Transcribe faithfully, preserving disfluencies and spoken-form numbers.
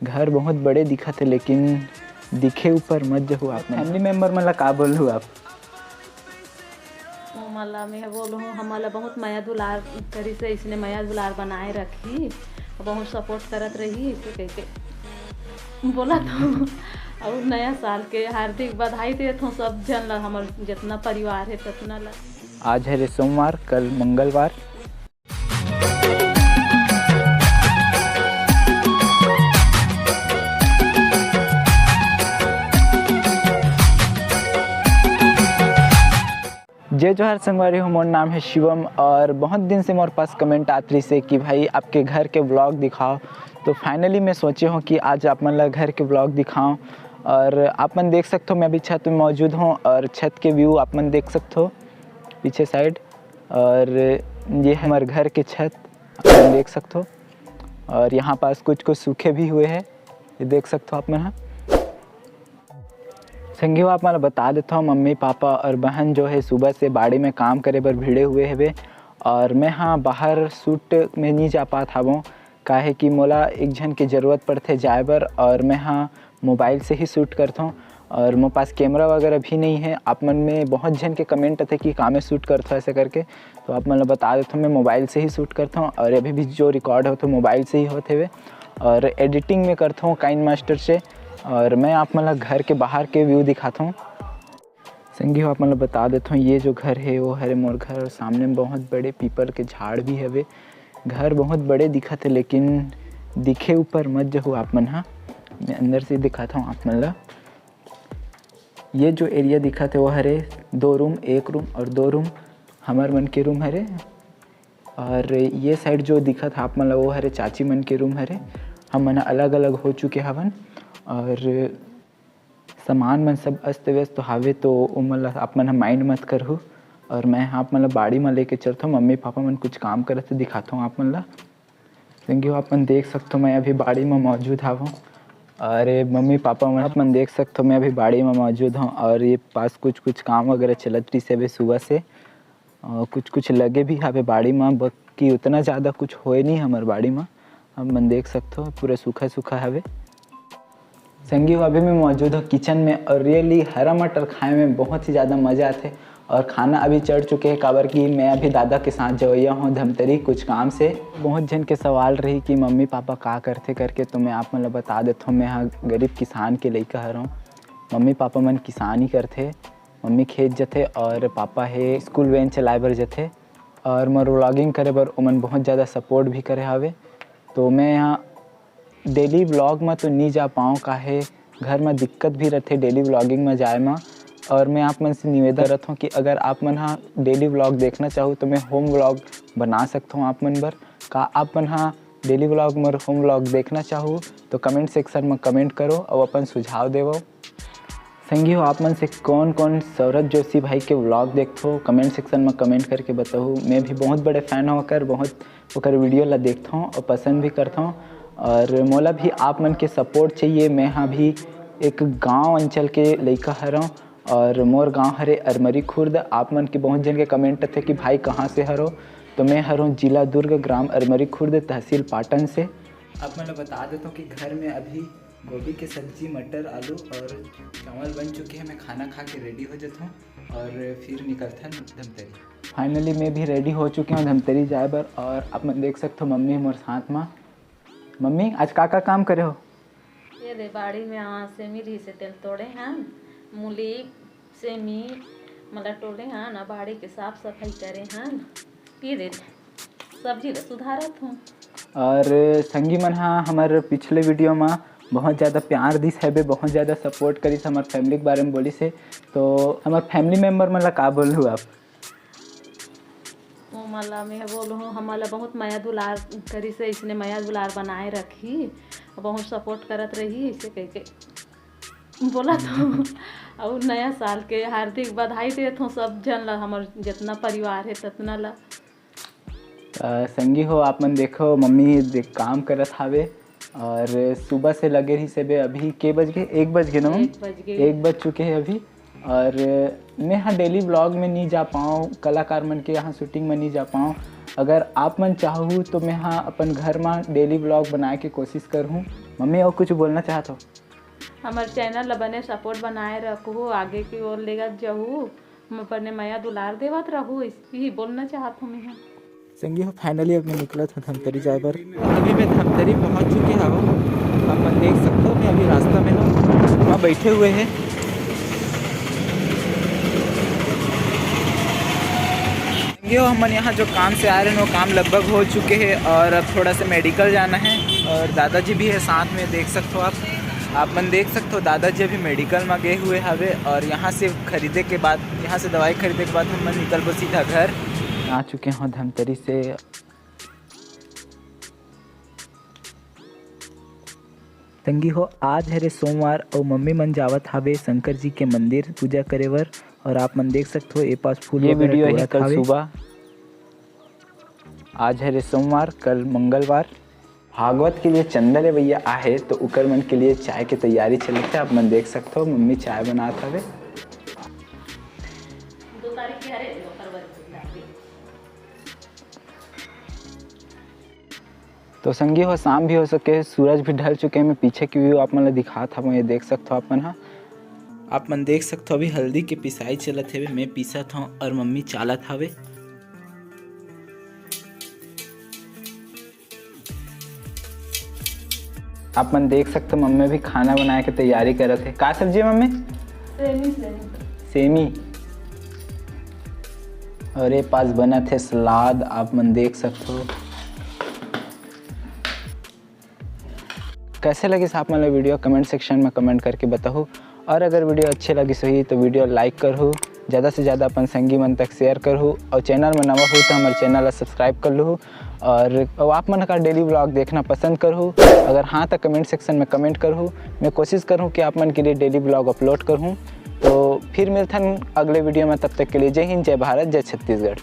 घर बहुत बड़े दिखत हे, लेकिन दिखे ऊपर मत जहू आप मन। फैमिली मेंबर मन ला का बोलहू आप? ओमन ला मैं बोलहूँ, हमन ला बहुत मया दुलार करिस, इसने मया दुलार बनाए रखी, बहुत सपोर्ट करत रही, इसे कह के बोलत हूँ। और नया साल के हार्दिक बधाई देत हूँ सब झन ला, हमर जितना परिवार है ततना ला। आज हरे सोमवार, कल मंगलवार। जय जोहार संगवारी हो, मोर नाम है शिवम और बहुत दिन से मोर पास कमेंट आत रहिस हे कि भाई आपके घर के व्लॉग दिखाओ। तो फाइनली मैं सोचे हूँ कि आज आप मन ला घर के व्लॉग दिखाऊँ। और आप मन देख सकते हो, मैं अभी छत में मौजूद हूँ और छत के व्यू आप मन देख सकते हो पीछे साइड। और ये है हमारे घर के छत, आप मन देख सकते हो। और यहाँ पास कुछ कुछ सूखे भी हुए हैं, ये देख सकते हो आप मन ह। संगी हो, आप मन ल बता देथव, मम्मी पापा और बहन जो है सुबह से बाड़ी में काम करे बर भिड़े हुए हवे और मैं हाँ बाहर शूट में नहीं जा पात हावों, काहे कि मोला एक झन के जरूरत पड़थे जाए बर और मैं हाँ मोबाइल से ही शूट करथों और मोर पास कैमरा वगैरह भी नहीं है। आप मन में बहुत झन के कमेंट आथे कि का में शूट करथो ऐसे करके, तो आप मन ल बता देथों मैं मोबाइल से ही शूट करथों और अभी भी जो रिकॉर्ड होथे मोबाइल से ही होत हवे और एडिटिंग में करथों काइन मास्टर से। और मैं आप मन ल घर के बाहर के व्यू दिखाथों। संगी हो, आप मन ल बता देथों, ये जो घर है वो हरे मोर घर और सामने में बहुत बड़े पीपल के झाड़ भी हवे। घर बहुत बड़े दिखत है, लेकिन दिखे ऊपर मत जहू आप मन ह। मैं अंदर से दिखाथों आप मन ल। ये जो एरिया दिखत है वो हरे दो रूम, एक रूम और दो रूम हमर मन के रूम हरे। और ये साइड जो दिखत है आप मन ल वो हरे चाची मन के रूम हरे। हम मन अलग अलग हो चुके हवन और सामान मन सब अस्त व्यस्त हावे, तो ओमन ला आप मन ह माइंड मत करहू। और मैं ह आप मन ला बाड़ी म लेके चलथों, मम्मी पापा मन कुछ काम करत हे, दिखाथों आप मन ला। संगी हो, आप मन देख सकथो, मैं अभी बाड़ी म मौजूद हावों। अरे मम्मी पापा मन, आप मन देख सकथो, मैं अभी बाड़ी म मौजूद हूँ और ये पास कुछ कुछ काम वगैरह चलत रहिस हवे सुबह से। अ, कुछ कुछ लगे भी हवे बाड़ी म, बल्कि उतना ज़्यादा कुछ होए नहीं हमर बाड़ी म। आप मन देख सकथो, पूरा सूखा सूखा हवे। संगी हो, अभी मैं मौजूद हूँ किचन में और रियली हरा मटर खाए में बहुत ही ज़्यादा मज़ा आथे। और खाना अभी चढ़ चुके हैं, काबर कि मैं अभी दादा के साथ जवैया हूँ धमतरी कुछ काम से। बहुत झन के सवाल रही कि मम्मी पापा का करथे करके, तो मैं आप मन ल बता देथों, मैं ह गरीब किसान के लइका हरौं। मम्मी पापा मन किसानी करथे, मम्मी खेत जथे और पापा हे स्कूल वैन चलाए बर जथे। और मोर व्लॉगिंग करे बर ओमन बहुत ज़्यादा सपोर्ट भी करे हावे। तो मैं यहाँ डेली व्लॉग म तो नहीं जा पाऊँ, काहे घर म दिक्कत भी रथे डेली व्लॉगिंग म जाए म। और मैं आप मन से निवेदन करत हूँ कि अगर आप मन ह डेली व्लॉग देखना चाहू तो मैं होम व्लॉग बना सकता हूँ आप मन बर। का आप मन ह डेली व्लॉग मोर होम व्लॉग देखना चाहू तो कमेंट सेक्शन म कमेंट करो और अपन सुझाव देवो। संगी हो, आप मन से कौन कौन सौरभ जोशी भाई के व्लॉग देखथो, कमेंट सेक्शन म कमेंट करके बताहू। मैं भी बहुत बड़े फैन हूँ ओकर, बहुत ओकर वीडियो ला देखथों और पसंद भी करथों। और मोला भी आप मन के सपोर्ट चाहिए। मैं हाँ भी एक गांव अंचल के लइका हरौं और मोर गांव हरे अरमरी खुर्द। आप मन के बहुत जन के कमेंट आथे कि भाई कहाँ से हरो, तो मैं हरौं जिला दुर्ग, ग्राम अरमरी खुर्द, तहसील पाटन से। आप मन ल बता देथों कि घर में अभी गोभी के सब्जी, मटर, आलू और चावल बन चुके हैं। मैं खाना खा के रेडी हो जाता हूँ और फिर निकलथन धमतरी। फाइनली मैं भी रेडी हो चुके हूँ धमतरी जाए बर। और आप मन देख सकथो मम्मी मोर साथ मा। मम्मी, आज का का काम करे हो? ये दे बाड़ी में आ सेमी रही से तेल तोड़े हन, मूली, सेमी, मला टोले हन, आ बाड़ी के साफ सफाई करे हन। ये दे सब्जी ला सुधारत हूँ। और संगी मन हा हमर पिछले वीडियो में बहुत ज़्यादा प्यार दिस हवे, बहुत ज़्यादा सपोर्ट करिस, हमर फैमिली के बारे में बोलिस हे। तो हमर फैमिली मेंबर मन ला का बोलहू आप? ओमन ला मैं बोलहूँ, हमन ला बहुत मया दुलार करिस हे, इसने मया दुलार बनाए रखी, बहुत सपोर्ट करत रही, इसे कह के बोलत हूँ। और नया साल के हार्दिक बधाई देत हूँ सब जन ला, हमर जितना परिवार है ततना ला। अ, संगी हो, आप मन देखो, मम्मी देख काम करत हावे और सुबह से लगे रही से बे। अभी के बज गए? एक बज गए ना मम्मी? एक बज गए। एक बज चुके हैं अभी। और मैं हाँ डेली व्लॉग में नहीं जा पाऊँ, कलाकार मन के यहाँ शूटिंग में नहीं जा पाऊँ। अगर आप मन चाहू तो मैं हाँ अपन घर में डेली व्लॉग बनाए के कोशिश करहूँ। मम्मी, अउ कुछ बोलना चाहत हो? हमर चैनल ला बने सपोर्ट बनाए रखहू, आगे की ओर लेगत जाहू, हम अपने मया दुलार देवत रहू, यही बोलना चाहत हूँ मैं। संगी हो, फाइनली अब मैं निकलत हूँ धमतरी जाए बर। अभी मैं धमतरी पहुँच चुके हूँ, आप मन देख सकते हो, मैं अभी रास्ता में हूँ, वहाँ बैठे हुए हैं। संगी हो, हमन यहाँ जो काम से आए रहे, वो काम लगभग हो चुके हैं और अब थोड़ा सा मेडिकल जाना है और दादाजी भी है साथ में, देख सकते हो आप। आप मन देख सकते हो, दादाजी अभी मेडिकल में गए हुए हवे और यहाँ से खरीदे के बाद, यहाँ से दवाई खरीदे के बाद हमन निकलबो सीधा घर। आ चुके हो धमतरी से। संगी हो, आज हरे सोमवार अउ मम्मी मन जावत हावे शंकर जी के मंदिर पूजा करे बर। और आप मन देख सकते हो, ए पास फूल ये वगैरह वीडियो है टोरत कल हावे। सुबह। आज हरे सोमवार, कल मंगलवार। भागवत के लिए चंदा लेवैया आहे, तो उकर मन के लिए चाय के तैयारी चलत हे। आप मन देख सकते हो, मम्मी चाय बनात हवे। तो संगी हो, शाम भी हो चुके हे, सूरज भी ढल चुके हे। मैं पीछे की व्यू आप मन ला दिखात हवं, ये देख सकत हो आप मन हा। आप मन देख सकत हो, अभी हल्दी के पिसाई चलत हवे, मैं पीसत हवं और मम्मी चालत हवे। आप मन देख सकत हो, मम्मी भी खाना बनाए के तैयारी करत हे। का सब्जी हे मम्मी? सेमी, सेमी। सेमी। और ये पास बनत हे सलाद, आप मन देख सकत हो। कैसे लगिस आप मन ला वीडियो, कमेंट सेक्शन में कमेंट करके बताहू। और अगर वीडियो अच्छे लगिस होही तो वीडियो लाइक करहू, ज़्यादा से ज़्यादा अपन संगी मन तक शेयर करहू, और चैनल में नवा हो तो हमारे चैनल ला सब्सक्राइब कर लूहू। और, और आप मन का डेली व्लॉग देखना पसंद करहू, अगर हाँ तो कमेंट सेक्शन में कमेंट करहू। मैं कोशिश करहूँ कि आप मन के लिए डेली व्लॉग अपलोड करहूँ। तो फिर मिलथन अगले वीडियो में, तब तक के लिए जय हिंद, जय भारत, जय छत्तीसगढ़।